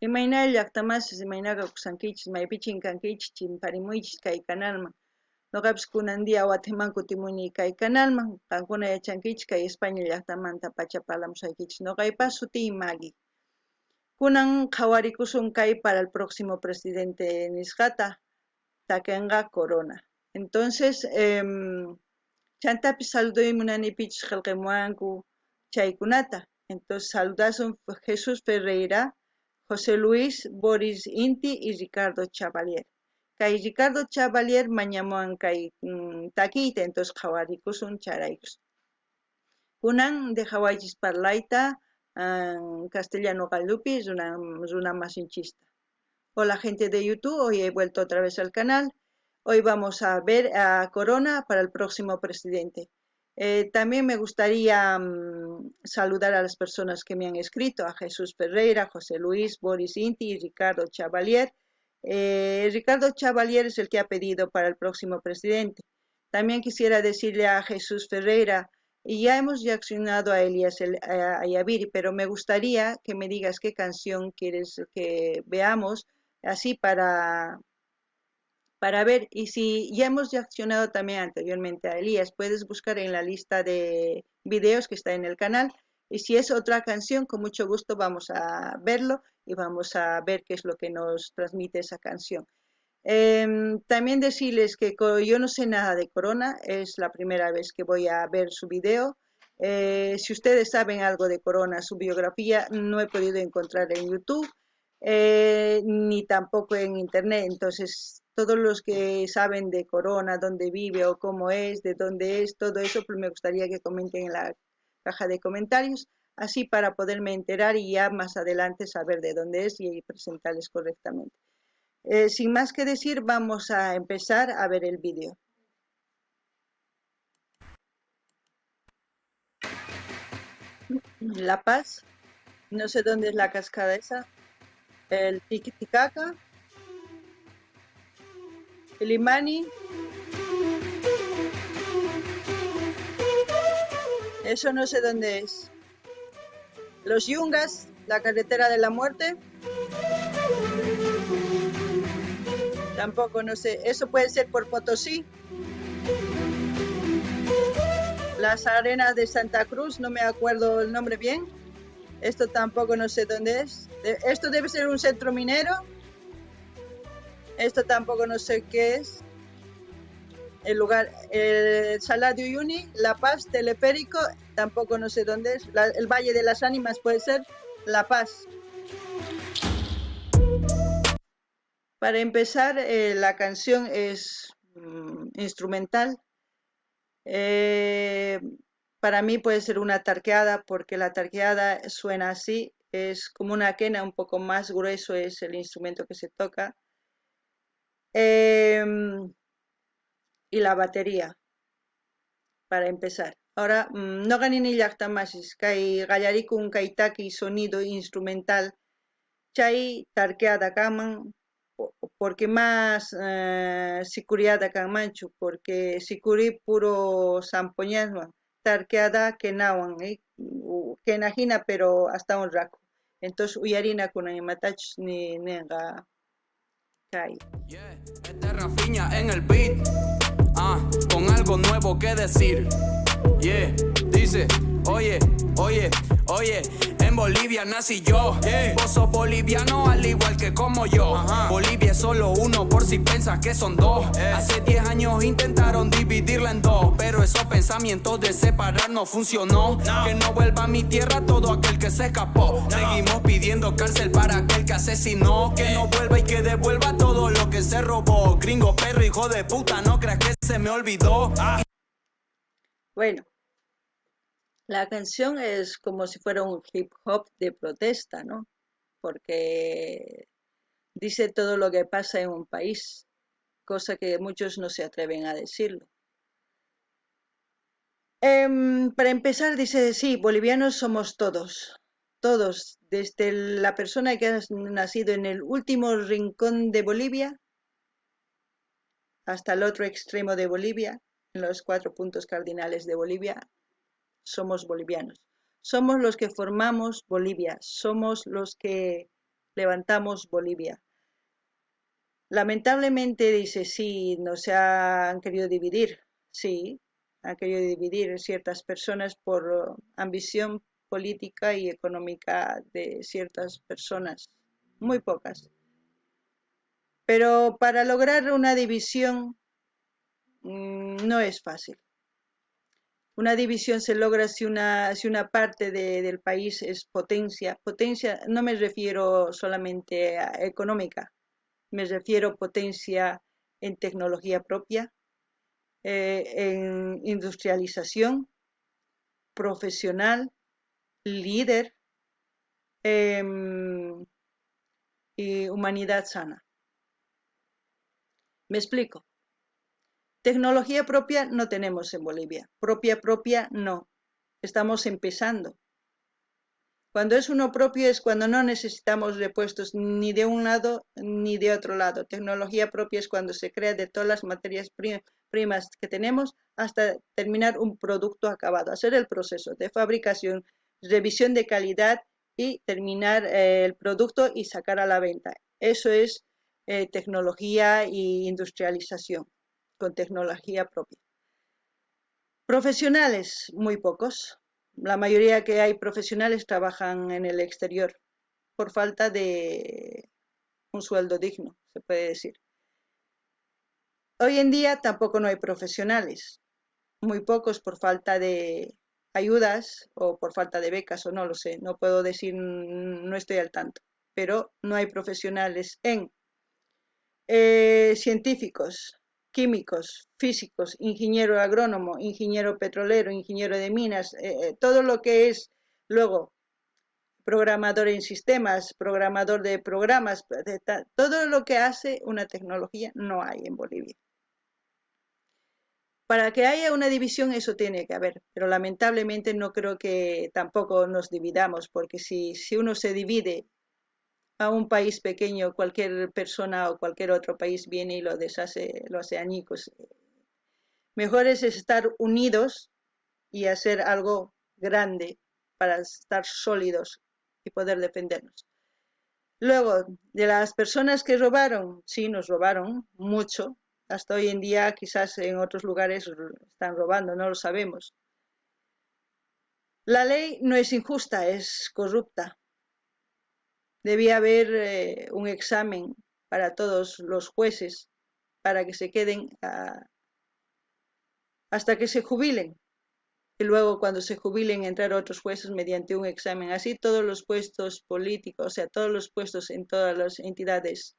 Imayna llaqtamasis, imayna kawsankichis, maypi chinkankichis, chimparimuychis kay kanalman. Noqapis kunan día watiman kutimuni kay kanalman. Qankuna yachankichis kay España llaqtamanta pacha parlamusaykichis. Noqaypa sutiy Maggie. Kunan qhawarikusun kay para el próximo presidente nisqata takenqa Corona. Entonces, chantapis saludoy munani pichus qhelqemuwanku chaykunata. Entonces saludasun Jesús Ferreira, José Luis, Boris Inti y Ricardo Chavalier. Kay Ricardo Chavalier mañamuwan kay takiyta, entonces qhawarikusun charaykus. Kunan dejawaychis parlayta castellano qallupi runa masinchista. Hola gente de YouTube, hoy he vuelto otra vez al canal. Hoy vamos a ver a Corona para el próximo presidente. También me gustaría saludar a las personas que me han escrito, a Jesús Ferreira, José Luis, Boris Inti y Ricardo Chavalier. Ricardo Chavalier es el que ha pedido para el próximo presidente. También quisiera decirle a Jesús Ferreira, y ya hemos reaccionado a Elías Ayaviri, pero me gustaría que me digas qué canción quieres que veamos, así para ver. Y si ya hemos reaccionado también anteriormente a Elías, puedes buscar en la lista de videos que está en el canal. Y si es otra canción, con mucho gusto vamos a verlo y vamos a ver qué es lo que nos transmite esa canción. También decirles que yo no sé nada de Corona, es la primera vez que voy a ver su video. Si ustedes saben algo de Corona, su biografía, no he podido encontrar en YouTube, ni tampoco en internet. Entonces, todos los que saben de Corona, dónde vive o cómo es, de dónde es, todo eso, pues me gustaría que comenten en la caja de comentarios, así para poderme enterar y ya más adelante saber de dónde es y presentarles correctamente. Sin más que decir, vamos a empezar a ver el vídeo. La Paz, no sé dónde es la cascada esa, el Titicaca, Illimani, eso no sé dónde es, los Yungas, la carretera de la muerte, tampoco no sé, eso puede ser por Potosí, las arenas de Santa Cruz, no me acuerdo el nombre bien, esto tampoco no sé dónde es, esto debe ser un centro minero, esto tampoco no sé qué es, el lugar, el Salar de Uyuni, La Paz, Teleférico, tampoco no sé dónde es, el Valle de las Ánimas puede ser, La Paz. Para empezar, la canción es instrumental. Para mí puede ser una tarqueada, porque la tarqueada suena así, es como una quena, un poco más grueso es el instrumento que se toca. Y la batería, para empezar. Ahora, no ganini llaqtamasis, kay qallarikun kay taki sonido instrumental, chay tarqueada kanman, porque más sicuriada kanmanchu, porque sicuri puro zampoñaswan, tarqueada quenawan, quenajina, pero hasta un raco. Entonces, uyarina kunan imatachus ni nenqa kay. Yeah, este Rafinha en el beat, con algo nuevo que decir. Yeah, dice, oye, oye, oye, en Bolivia nací yo. Yeah. Vos sos boliviano al igual que como yo. Ajá. Bolivia es solo uno por si pensas que son dos. Yeah. Hace 10 años intentaron dividirla en dos, pero esos pensamientos de separar no funcionó. No. Que no vuelva a mi tierra todo aquel que se escapó. No. Seguimos pidiendo cárcel para aquel que asesinó. Que Yeah. no vuelva y que devuelva todo lo que se robó. Gringo, perro, hijo de puta, no creas que se me olvidó. Ah. Bueno, la canción es como si fuera un hip hop de protesta, ¿no? Porque dice todo lo que pasa en un país, cosa que muchos no se atreven a decirlo. Para empezar, dice, sí, bolivianos somos todos, todos, desde la persona que ha nacido en el último rincón de Bolivia hasta el otro extremo de Bolivia, en los 4 puntos cardinales de Bolivia, somos bolivianos. Somos los que formamos Bolivia, somos los que Levantamos Bolivia. Lamentablemente, dice, sí, no se han querido dividir, sí, han querido dividir ciertas personas por ambición política y económica de ciertas personas, muy pocas. Pero para lograr una división no es fácil. Una división se logra si una parte del país es potencia. Potencia, no me refiero solamente a económica, me refiero a potencia en tecnología propia, en industrialización, profesional, líder y humanidad sana. Me explico. Tecnología propia no tenemos en Bolivia. Propia, propia, no. Estamos empezando. Cuando es uno propio es cuando no necesitamos repuestos ni de un lado ni de otro lado. Tecnología propia es cuando se crea de todas las materias primas que tenemos hasta terminar un producto acabado, hacer el proceso de fabricación, revisión de calidad y terminar el producto y sacar a la venta. Eso es tecnología y industrialización con tecnología propia. Profesionales, muy pocos. La mayoría que hay profesionales trabajan en el exterior por falta de un sueldo digno, se puede decir. Hoy en día tampoco no hay profesionales, muy pocos por falta de ayudas o por falta de becas o no lo sé, no puedo decir, no estoy al tanto, pero no hay profesionales en científicos, químicos, físicos, ingeniero agrónomo, ingeniero petrolero, ingeniero de minas, todo lo que es luego programador en sistemas, programador de programas, todo lo que hace una tecnología no hay en Bolivia. Para que haya una división eso tiene que haber, pero lamentablemente no creo que tampoco nos dividamos, porque si uno se divide a un país pequeño, cualquier persona o cualquier otro país viene y lo deshace, lo hace añicos. Mejor es estar unidos y hacer algo grande para estar sólidos y poder defendernos. Luego, de las personas que robaron, sí, nos robaron mucho. Hasta hoy en día quizás en otros lugares están robando, no lo sabemos. La ley no es injusta, es corrupta. Debía haber un examen para todos los jueces para que se queden hasta que se jubilen. Y luego cuando se jubilen entrar otros jueces mediante un examen. Así todos los puestos políticos, o sea, todos los puestos en todas las entidades,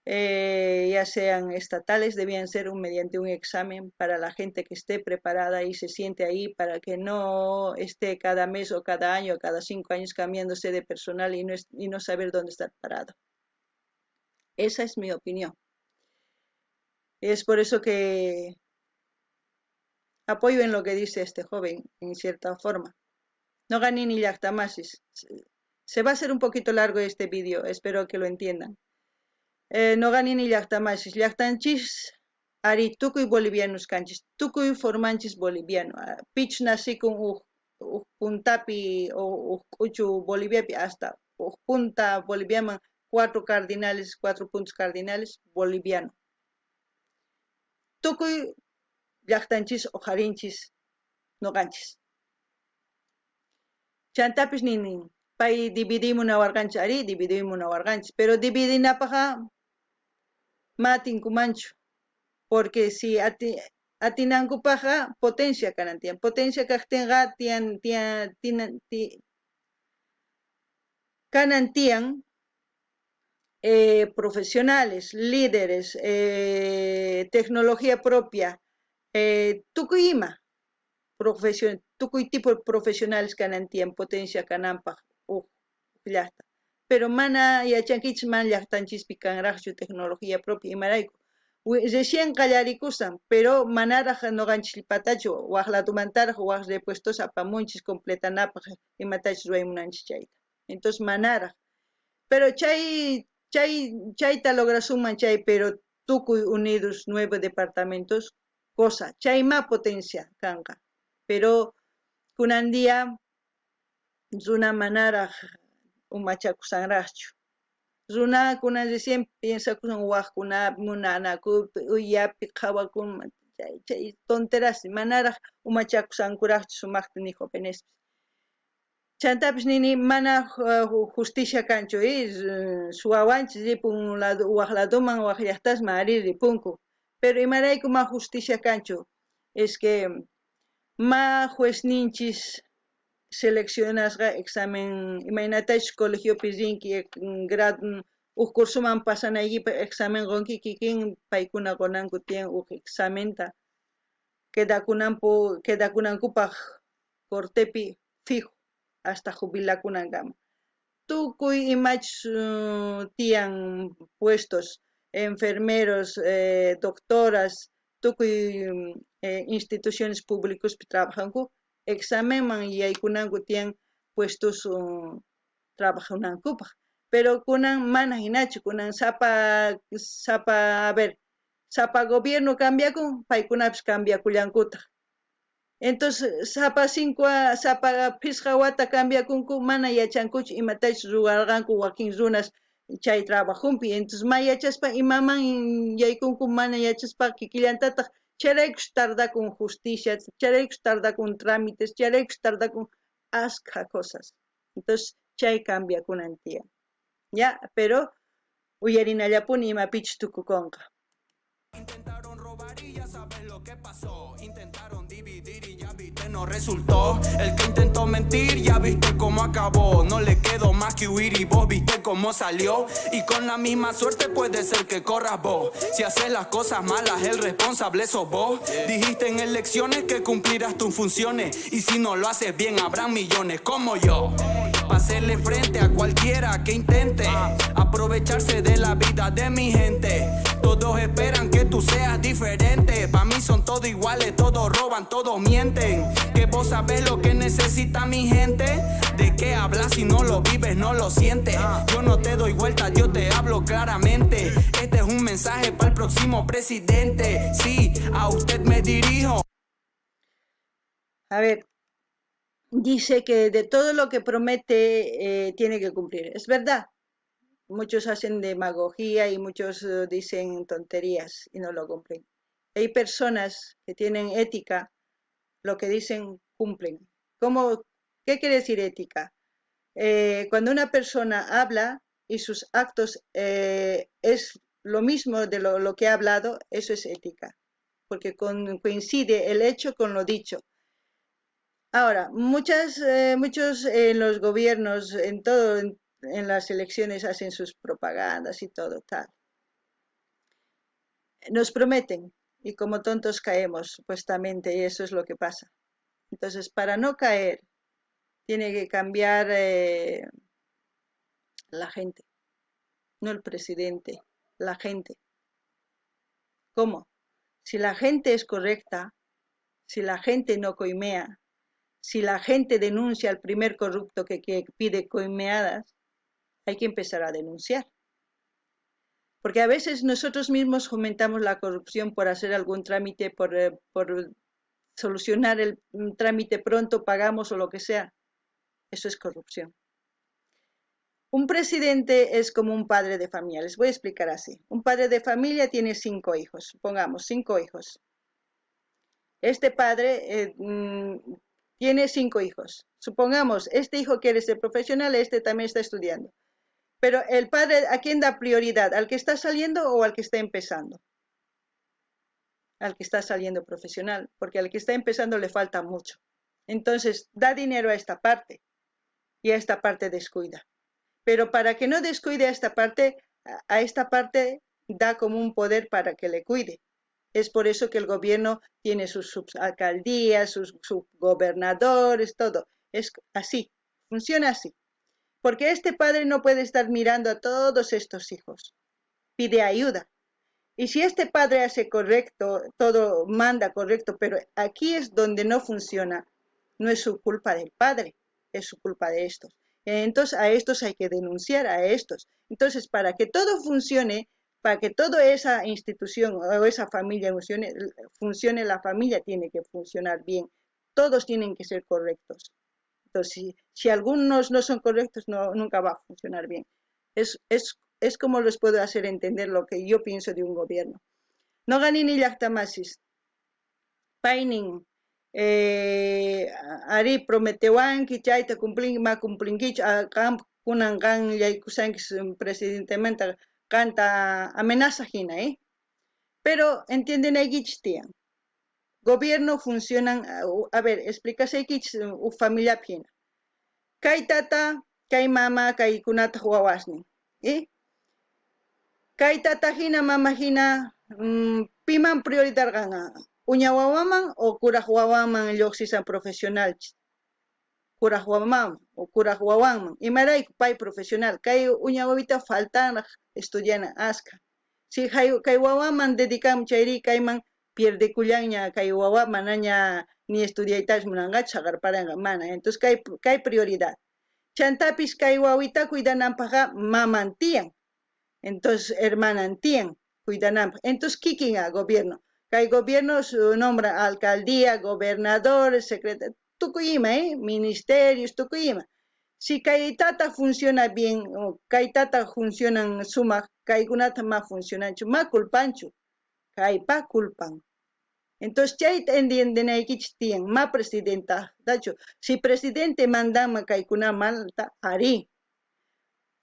ya sean estatales, debían ser mediante un examen para la gente que esté preparada y se siente ahí, para que no esté cada mes o cada año o cada 5 años cambiándose de personal y no saber dónde estar parado. Esa es mi opinión. Es por eso que apoyo en lo que dice este joven, en cierta forma. Noqa nini llajtamasis. Se va a hacer un poquito largo este vídeo, espero que lo entiendan. Noqa nini llajtamasis. Llajtanchis ari tukuy bolivianos kanchis, tukuy formanchis boliviano. Pich nacikun uj puntapi o uj k'uchu Boliviapi hasta uj punta Boliviaman, cuatro cardinales, cuatro puntos cardinales, boliviano. Tukuy llajtanchis ojarinchis noqanchis. Chantapis ninin, pay dividimunawarqanchis, ari dividimunawarqanchis, pero dividinapajqa ma atinkumanchu, porque si atinankupajqa potencia kanan tiyan, potencia kajtinqa tiyan, tiyan, tinan, ti, kanan tiyan profesionales, líderes, tecnología propia, tukuy ima, tukuy tipo de profesionales kanan tiyan potencia kananpaj uj llajta. Pero mana yachankichis mana llajtanchispi kanraqchu tecnología propia, imarayku. Recién qallarikusan, pero manaraj noqanchispatachu waj ladomantaraj waj repuestos apamunchis completanapaj imatachus ruwaymunanchis chayta. Entonces manaraj. Pero chayta lograsunman chay, pero tukuy unidos nueve departamentos, cosa, chayma potencia kanqa. Pero kunan día runa manaraj umachakusanraqchu. Runakuna recién piensakusan wajkunapi, munanakupi, uyapi qhawakunman, chay chay tonteras manaraj umachakusankurajchu sumajta ni jovenespis. Chantapis nini mana justicia kanchu, suwawanchis ripun lado, waj ladoman, waj llajtasman arí ripunku. Pero imarayku ma justicia kanchu? Es que ma juezninchis seleccionasqa examen imaynatachus colegiopi rinki grado uj cursoman pasanaykipaj examen qonki kikin paykuna qonanku tiyan uj examenta quedakunanpu quedakunankupaj cortepi fijo hasta jubilakunankama. Tukuy imachus tiyan puestos, enfermeros, doctoras, tukuy instituciones públicospi trabajanku, examenman yaykunanku tiyan puestos trabajunankupaj. Pero kunan mana jinachu, kunan sapa sapa a ver, sapa gobierno cambiakun, paykunapis cambiakullankutaj. Entonces sapa cinco sapa phisqa wata cambiakunku, mana yachankuchu imatachus ruwarqanku wakin runas chay trabajompi. Entonces ma yachaspa imaman yaykunku, mana yachaspa kikillantataj chayraykus tardakun justicia, chayraykus tardakun trámites, chayraykus tardakun askha cosas. Entonces chay cambiakunan tiyan. Ya, pero uyarinallapuni imapichus tukukonqa. Intentaron robar y ya sabes lo que pasó. Intentaron dividir y ya viste no resultó. El que intentó mentir ya viste cómo acabó. No le quedó más que huir y vos viste cómo salió. Y con la misma suerte puede ser que corras vos. Si haces las cosas malas, el responsable sos vos. Dijiste en elecciones que cumplirás tus funciones. Y si no lo haces bien, habrán millones como yo. Pa' hacerle frente a cualquiera que intente aprovecharse de la vida de mi gente. Todos esperan que tú seas diferente. Pa' mí son todos iguales, todos roban, todos mienten. Que vos sabés lo que necesita mi gente. ¿De qué hablas si no lo vives, no lo sientes? Yo no te doy vuelta, yo te hablo claramente. Este es un mensaje para el próximo presidente. Sí, a usted me dirijo. A ver, dice que de todo lo que promete tiene que cumplir. Es verdad, muchos hacen demagogía y muchos dicen tonterías y no lo cumplen. Hay personas que tienen ética, lo que dicen cumplen. ¿Cómo, qué quiere decir ética? Cuando una persona habla y sus actos es lo mismo de lo que ha hablado, eso es ética, porque coincide el hecho con lo dicho. Ahora, muchos en los gobiernos, en todo, en las elecciones hacen sus propagandas y todo tal. Nos prometen y como tontos caemos, supuestamente, y eso es lo que pasa. Entonces, para no caer, tiene que cambiar la gente, no el presidente, la gente. ¿Cómo? Si la gente es correcta, si la gente no coimea, si la gente denuncia al primer corrupto que pide coimeadas, hay que empezar a denunciar. Porque a veces nosotros mismos fomentamos la corrupción por hacer algún trámite, por solucionar el trámite pronto, pagamos o lo que sea. Eso es corrupción. Un presidente es como un padre de familia. Les voy a explicar así. Un padre de familia tiene 5 hijos, supongamos, 5 hijos. Este padre tiene 5 hijos. Supongamos, este hijo quiere ser profesional, este también está estudiando. Pero el padre, ¿a quién da prioridad? ¿Al que está saliendo o al que está empezando? Al que está saliendo profesional, porque al que está empezando le falta mucho. Entonces, da dinero a esta parte y a esta parte descuida. Pero para que no descuide a esta parte, a esta parte da como un poder para que le cuide. Es por eso que el gobierno tiene sus subalcaldías, sus subgobernadores, todo. Es así, funciona así. Porque este padre no puede estar mirando a todos estos hijos. Pide ayuda. Y si este padre hace correcto, todo manda correcto, pero aquí es donde no funciona. No es su culpa del padre, es su culpa de estos. Entonces a estos hay que denunciar, a estos. Entonces, para que todo funcione, para que toda esa institución o esa familia funcione, funcione, la familia tiene que funcionar bien. Todos tienen que ser correctos. Entonces, si algunos no son correctos, no, nunca va a funcionar bien. Es Es como les puedo hacer entender lo que yo pienso de un gobierno. Noqa nini llajtamasis, pay nin, arí prometewanki chayta cumplinki, ma cumplinkichu, qan kunan qan yaykusanki presidentemanta qanta amenaza hina, eh? Pero entiendenaykichis tiyan. Gobierno funcionan, a ver, explicasaykichis uj familiapi hina. Kay tata, kay mama, kaykunataq wawasnin, eh? Kay tata hina, mama hina, piman prioridad qanqa? Uña wawaman o kuraj wawaman lluqsisan profesional? Kuraj wawaman o kuraj wawanman. Imarayku pay profesional. Kay uña wawita faltanraq estudiana askha. Si kay wawaman dedicamun chayri kayman pierdekullanña kay wawa manaña ni estudiaytachu munanqachu saqarparanqa mana. Entonces kay prioridad. Chantapis kay wawita cuidananpaqqa maman tiyan. Entonces hermanan tiyan cuidananpaq. Entonces kikin a gobierno. Kay gobierno nombra alcaldía, gobernador, secretario, tukuy ima, eh? Ministerios, tukuy ima. Si kay tata funciona bien, o kay tata funcionan sumaq, kaykunata ma funcionanchu, ma culpanchu, kaypa culpan. Entonces chayta entiendenaykichis tiyan, ma presidenta, tachu. Si presidente mandanman kaykuna malta, arí.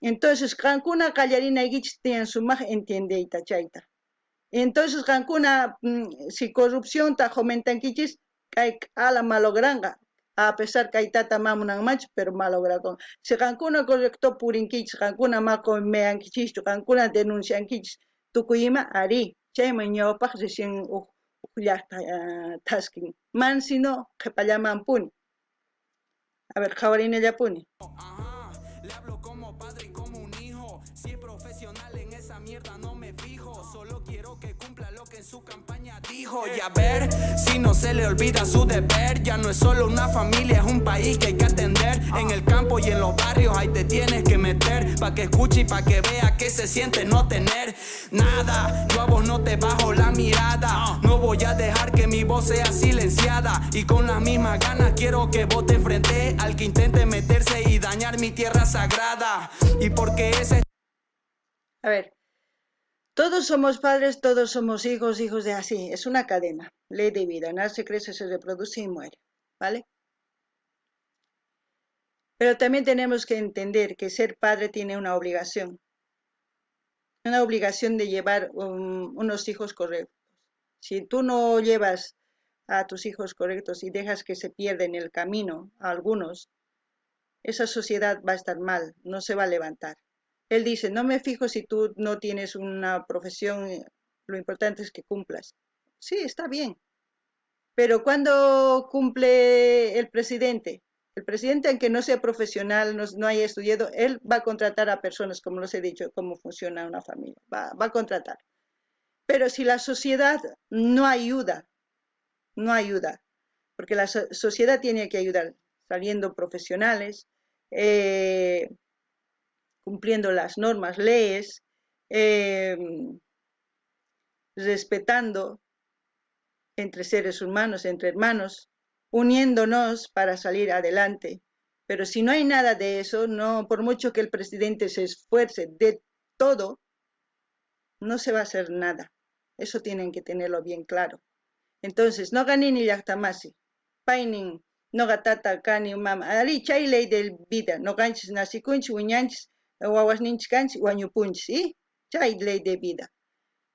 Entonces qankuna qallarinaykichis tiyan sumaq entiendeyta chayta. Entonces qankuna si corrupcionta fomentankichis, kay q'ala malogranqa. A pesar kay tata ma munanmanchu, pero malograkunqa. Si qankuna correcto purinkichis, qankuna ma coimeankichischu, qankuna denunciankichis, tukuy ima, arí, chayman ñawpaq recién uj llaqta thaskin. Man sino qhipallamanpuni. A ver, qhawarinallapuni. Ajá, le hablo como padre y como un hijo. Si es profesional en esa mierda no me fijo. Solo quiero que cumpla lo que en su campaña dijo. Y a ver si no se le olvida su deber. Ya no es solo una familia, es un país que hay que atender. En el campo y en los barrios ahí te tienes que meter. Pa' que escuche y pa' que vea que se siente no tener nada. Yo a vos no te bajo la mirada. No voy a dejar que mi voz sea silenciada. Y con las mismas ganas quiero que vos te enfrentes al que intente meterse y dañar mi tierra sagrada. Y porque ese A ver, todos somos padres, todos somos hijos, hijos de así, es una cadena, ley de vida, nace, crece, se reproduce y muere, ¿vale? Pero también tenemos que entender que ser padre tiene una obligación de llevar unos hijos correctos. Si tú no llevas a tus hijos correctos y dejas que se pierdan en el camino a algunos, esa sociedad va a estar mal, no se va a levantar. Él dice, no me fijo si tú no tienes una profesión, lo importante es que cumplas. Sí, está bien. Pero ¿cuándo cumple el presidente? El presidente, aunque no sea profesional, no haya estudiado, él va a contratar a personas, como les he dicho, cómo funciona una familia, va a contratar. Pero si la sociedad no ayuda, no ayuda, porque la sociedad tiene que ayudar saliendo profesionales, cumpliendo las normas, leyes, respetando entre seres humanos, entre hermanos, uniéndonos para salir adelante. Pero si no hay nada de eso, no, por mucho que el presidente se esfuerce de todo, no se va a hacer nada. Eso tienen que tenerlo bien claro. Entonces, noqa nini llaqtamasi, paynin noqa tata kani mama, arí chay ley de vida, noqanchis nacikunchis, wiñanchis, wawasninchis kanchis, wañupunchis, ¿sí? Chay ley de vida.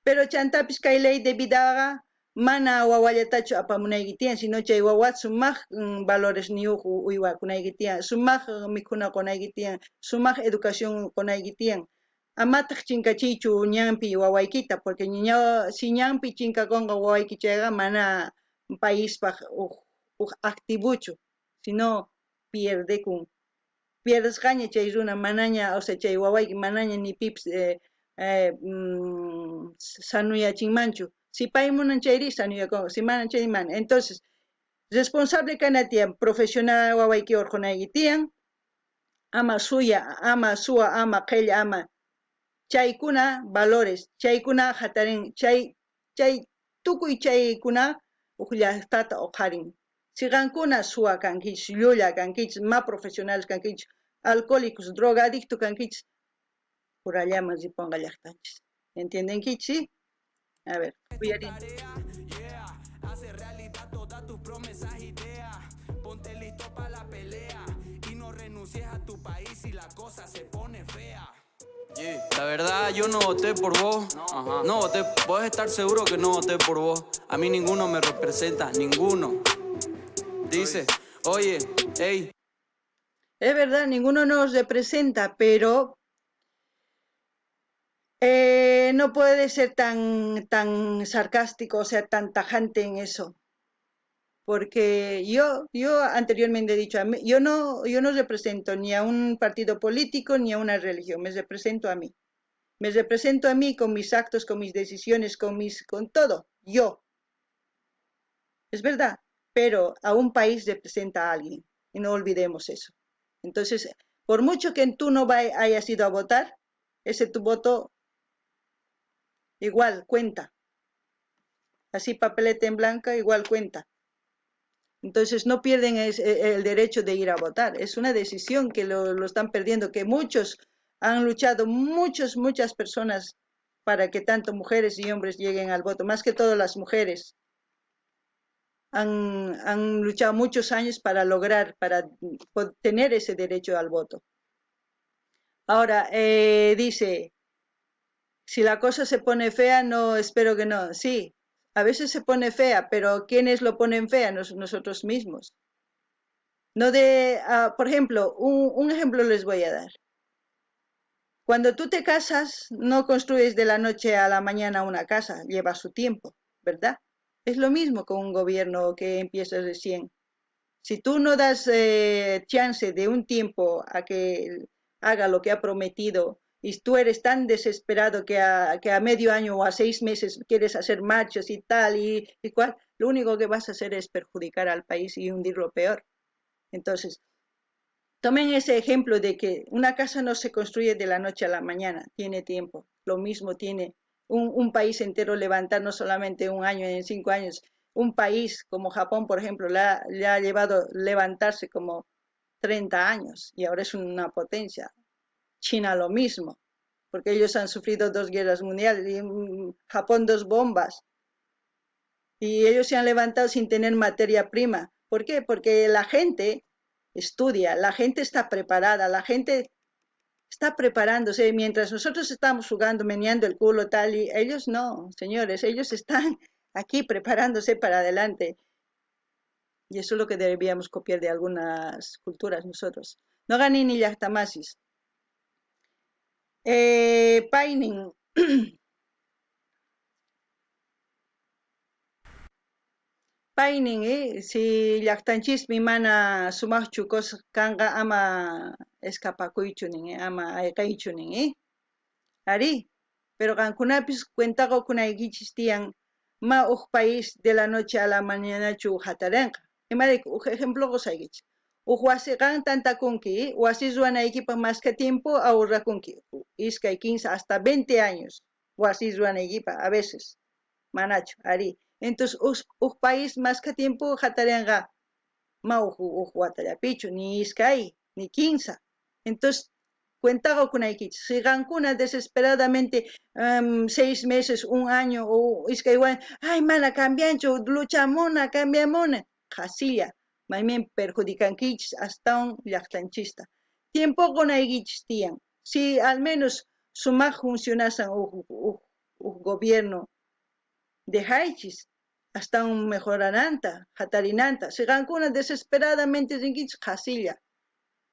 Pero chantapis kay ley de vidaqa mana wawallatachu apamunayki tiyan, sino chay wawat sumaq valores niyuq uywakunayki tiyan, sumaq mikhuna qunayki tiyan, sumaq educación qunayki tiyan. Amataq chinkachiychu ñanpi wawaykita, porque si ñanpi chinkakunqa wawayki chayqa mana paispaq uj activochu, sino pierdekun. Pierdesqaña chay runa manaña, o sea, chay wawayki manaña ni pipis sanuyachinmanchu. Si pay munan chayri sanuyakunqa, si mana chay mana. Entonces, responsable kana tiyan, profesional wawayki urqunayki tiyan, ama suya, ama suwa, ama qhella, ama chaykuna valores, chaykuna hatarin, chay tukuy chaykuna uj llaqtata uqharin. Si qankuna suwa kankichis, llulla kankichis, ma profesionales kankichis, alcohólicos, drogadicto kankichis, Urallaman riponqa llajtanchis. ¿Entiendenkichis? Sí? A ver, uyarin. Hace realidad todas tus promesas, ideas. Ponte listo para la pelea y no renuncies a tu país si la cosa se pone fea. La verdad, yo no voté por vos. No voté, podés estar seguro que no voté por vos. A mí ninguno me representa, ninguno. Dice, oye, hey. Es verdad, ninguno nos representa, pero no puede ser tan, tan sarcástico, o sea, tan tajante en eso. Porque yo anteriormente he dicho, a mí, yo no represento ni a un partido político ni a una religión, me represento a mí. Me represento a mí con mis actos, con mis decisiones, con todo, yo. Es verdad, pero a un país representa a alguien, y no olvidemos eso. Entonces, por mucho que tú no hayas ido a votar, ese tu voto igual cuenta. Así papeleta en blanca igual cuenta. Entonces no pierden el derecho de ir a votar. Es una decisión que lo están perdiendo, que muchos han luchado, muchas personas para que tanto mujeres y hombres lleguen al voto, más que todo las mujeres. Han luchado muchos años para lograr, para tener ese derecho al voto. Ahora, dice, si la cosa se pone fea, no, espero que no. Sí, a veces se pone fea, pero ¿quiénes lo ponen fea? Nosotros mismos. No de, por ejemplo, un ejemplo les voy a dar. Cuando tú te casas, no construyes de la noche a la mañana una casa, lleva su tiempo, ¿verdad? Es lo mismo con un gobierno que empieza recién. Si tú no das chance de un tiempo a que haga lo que ha prometido y tú eres tan desesperado que a medio año o a 6 meses quieres hacer marchas y tal y cual, lo único que vas a hacer es perjudicar al país y hundirlo peor. Entonces, tomen ese ejemplo de que una casa no se construye de la noche a la mañana, tiene tiempo. Lo mismo tiene un país entero levantar, no solamente un año, en 5 años. Un país como Japón, por ejemplo, le ha llevado levantarse como 30 años y ahora es una potencia. China lo mismo, porque ellos han sufrido 2 guerras mundiales y Japón 2 bombas. Y ellos se han levantado sin tener materia prima. ¿Por qué? Porque la gente estudia, la gente está preparada, la gente está preparándose. Mientras nosotros estamos jugando, meneando el culo, tal, y ellos no, señores, ellos están aquí preparándose para adelante. Y eso es lo que deberíamos copiar de algunas culturas nosotros. No gané ni llajtamasis. Paynin. Paynin, si llajtanchispi mana sumaqchu cosas kanqa ama escapakuychu nin, ama ayqaychu nin, Ari, pero qankunapis cuentaqa kunaykichis tiyan ma uj país de la noche a la mañanachu hatarenqa. Imarayku, uj ejemplo qusaykichis. Uj wasi qan tantakunki, wasi ruwanaykipaq mashkha tiempo ahorrakunki, iskay, 15, hasta 20 años wasi ruwanaykipaq a veces, manachu, ari. Entonces, uj país mashkha tiempo hatarenqa, ma uj watallapichu, ni iskay, ni 15. Entonces, cuentaqa kunaykichis. Si qankuna desesperadamente, 6 meses, un año, o iskay wan, ay, mana cambianchu, luchamuna, cambiamuna, qhasilla, maymin perjudicankichis hasta un llajtanchista. Tiempo kunaykichis tiyan. Si al menos sumaq funcionasan uj gobierno, dejaychis hasta un mejorananta, hatarinanta. Si qankuna desesperadamente rinkichis, qhasilla.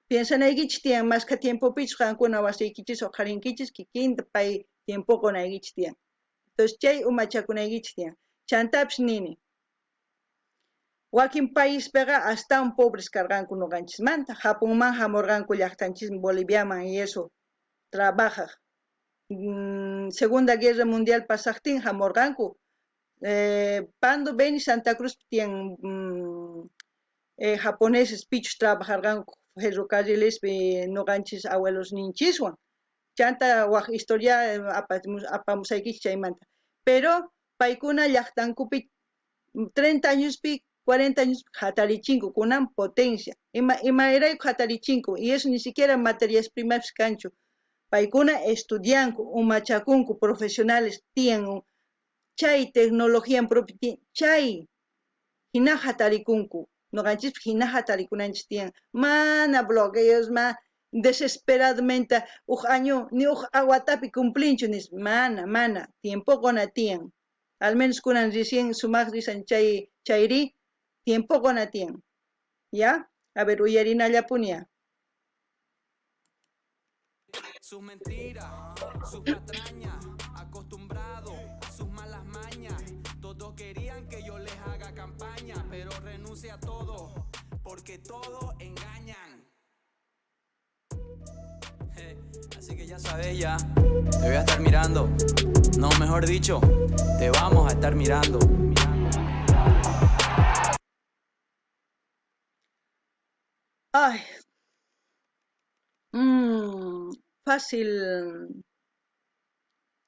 Piensanaykichis tiyan, mashkha tiempopichus qankuna wasiykichis uqharinkichis, kikinta pay tiempo qunaykichis tiyan. Entonces, chay umachakunaykichis tiyan. Chantapis nini, wakin paispiqa astawan pobres karqanku ñuqanchismanta. Japonman hamurqanku llaqtanchis Boliviaman y eso, trabajaq. Segunda Guerra Mundial pasaqtin hamurqanku. Pando, Beni, Santa Cruz tiyan, japoneses pichus trabajarqanku ferrocarrilespi ñuqanchis abuelos ninchiswan. Chanta waj historia apamusaykichis chaymanta. Pero paykuna llaqtankupi 30 añospi, 40 años hatarichinku kunan potencia. Imarayku hatarichinku, y eso ni siquiera materias primas kanchu. Paykuna estudianku, umachakunku, profesionales tiyan, chay tecnología propia chay jina jatarikunku. Noqanchispis jina jatarikunanchis tiyan. Mana bloqueos, ma desesperadamente uj año ni uj watapi cumplinchu nispa. Mana, mana. Tiempo qona tiyan. Al menos kunan recién sumaq risan chay chayri tiempo qona tiyan. Ya? A ver, uyarinallapuni. Sus mentiras, sus patrañas, acostumbrado a sus malas mañas. Todos querían que yo les haga campaña, pero renuncia a todo, porque todos engañan. Así que ya sabes ya, te voy a estar mirando. No, mejor dicho, te vamos a estar mirando. Ay. Fácil.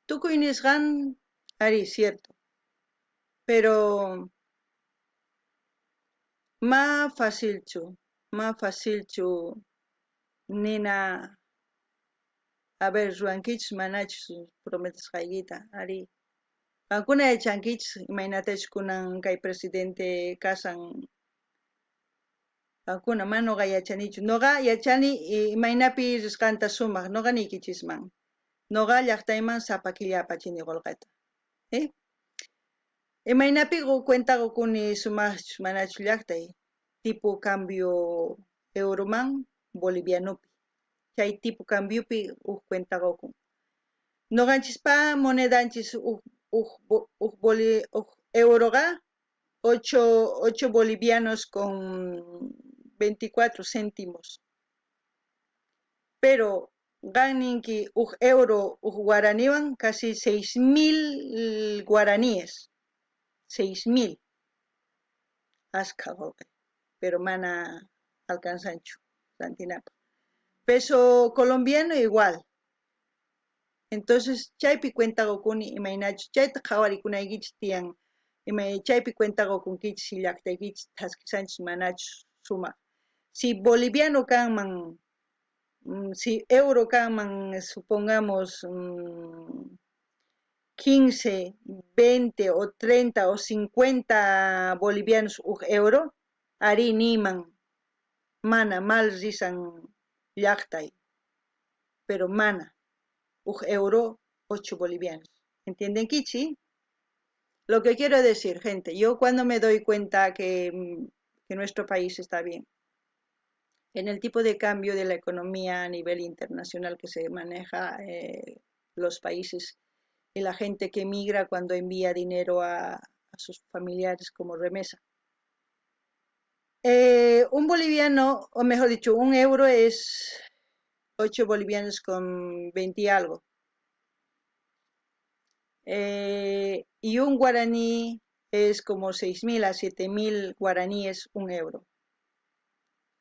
Tukuy nisqan, ari, cierto. Pero ma facilchu, ma facilchu nina a ver, ruwankichus manachus prometesqaykita, ari. Qankuna yachankichis imaynatachus kunan kay presidente kasan. Qankuna mana noqa yachanichu. Noqa yachani imaynapi risqanta sumaq, noqa niykichisman. Noqa llaqtayman sapa killa apachini qolqeta. ¿Eh? Imaynapi cuenta qokuni sumaqchus manachus llaqtay, tipo cambio euroman bolivianopi. Chay tipo cambiopi uj cuenta qokun. Noqanchispa monedanchis uj uj uj boli uj euroqa 8 bolivianos con 24 céntimos. Pero qan ninki uj euro uj guaraniwan casi 6000 guaraníes. 6000. Askha qolqe, pero mana alcanzanchu rantinapaq. Peso colombiano igual. Entonces chaypi cuenta qokuni imaynachus chayta qhawarikunaykichis tiyan. Chaypi cuenta qokunkichis si llaqtaykichis thaskisanchis manachus sumaq. Si boliviano kanman, si euro kanman, supongamos 15, 20 o 30 o 50 bolivianos uj euro, ari niman mana mal risan llaqtay, pero mana uj euro 8 bolivianos. ¿Entienden, Kichi? Lo que quiero decir, gente, yo cuando me doy cuenta que nuestro país está bien, en el tipo de cambio de la economía a nivel internacional que se maneja los países y la gente que migra cuando envía dinero a sus familiares como remesa. Un boliviano, o mejor dicho, un euro es 8 bolivianos con 20 y algo. Y un guaraní es como 6.000 a 7.000 guaraníes un euro.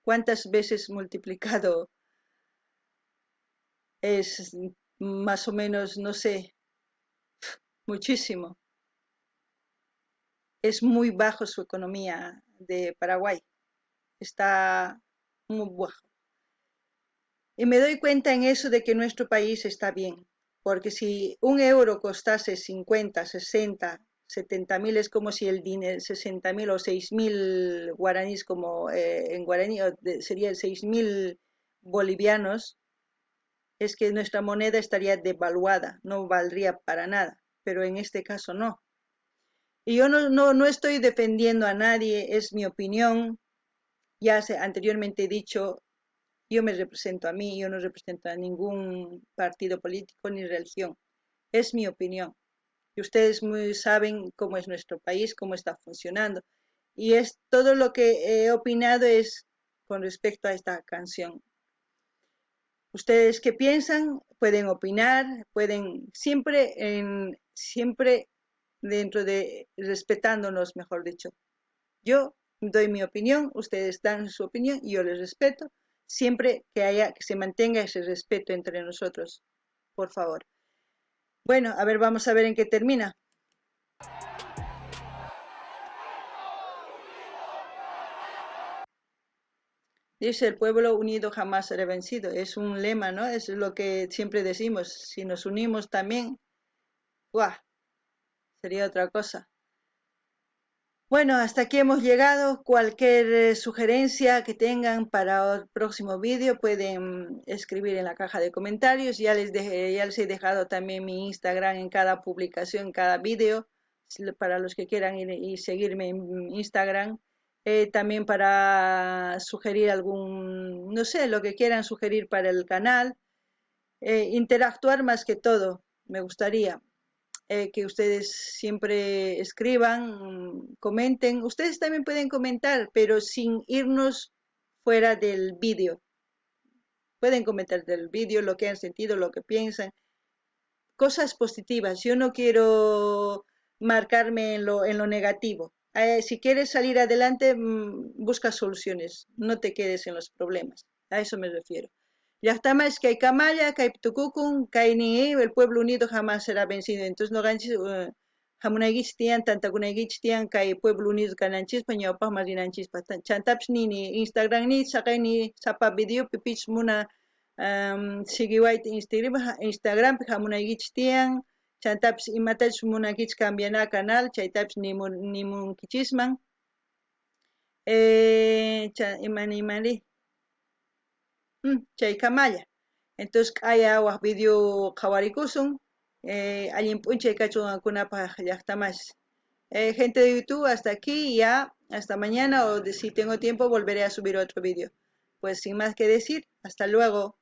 ¿Cuántas veces multiplicado es más o menos, no sé, muchísimo? Es muy bajo su economía de Paraguay. Está muy bajo. Y me doy cuenta en eso de que nuestro país está bien, porque si un euro costase 50, 60, 70.000, es como si el dinero, 60.000 o 6.000 guaraníes, como en guaraní, serían 6.000 bolivianos, es que nuestra moneda estaría devaluada, no valdría para nada, pero en este caso no. Y yo no estoy defendiendo a nadie, es mi opinión. Ya anteriormente he dicho, yo me represento a mí, yo no represento a ningún partido político ni religión. Es mi opinión. Y ustedes muy saben cómo es nuestro país, cómo está funcionando. Y es todo lo que he opinado es con respecto a esta canción. Ustedes qué piensan, pueden opinar, pueden siempre, siempre dentro de, respetándonos, mejor dicho. Yo doy mi opinión, ustedes dan su opinión y yo les respeto. Siempre que se mantenga ese respeto entre nosotros, por favor. Bueno, a ver, vamos a ver en qué termina. Dice, el pueblo unido jamás será vencido. Es un lema, ¿no? Es lo que siempre decimos. Si nos unimos también, ¡guau! Sería otra cosa. Bueno, hasta aquí hemos llegado. Cualquier sugerencia que tengan para el próximo vídeo pueden escribir en la caja de comentarios. Ya les he dejado también mi Instagram en cada publicación, en cada vídeo, para los que quieran ir y seguirme en Instagram. También para sugerir algún, no sé, lo que quieran sugerir para el canal. Interactuar más que todo, me gustaría que ustedes siempre escriban, comenten. Ustedes también pueden comentar, pero sin irnos fuera del vídeo. Pueden comentar del vídeo lo que han sentido, lo que piensan. Cosas positivas. Yo no quiero marcarme en lo negativo. Si quieres salir adelante, busca soluciones. No te quedes en los problemas. A eso me refiero. Llajtamasis kaykamalla, kaypi tukukun, kaynin el pueblo unido jamás será vencido. Entonces noqanchis hamunaykichis tiyan, tantakunaykichis tiyan kay pueblo unido kananchispa, ñawpaqman rinanchispaq. Chantapis nini Instagram ni saqayni sapa videopi pichus muna siguiwayta Instagrampi hamunaykichis tiyan, chantapis imatachus munankichis cambiana canal, chaytapis nimunkichisman. Ima niymari? Chaykamalla. Entonces q'aya waj video qhawarikusun. Allin p'unchay kachun qankunapaq llajtamasis. Gente de YouTube, hasta aquí ya, hasta mañana o si tengo tiempo volveré a subir otro vídeo. Pues sin más que decir, hasta luego.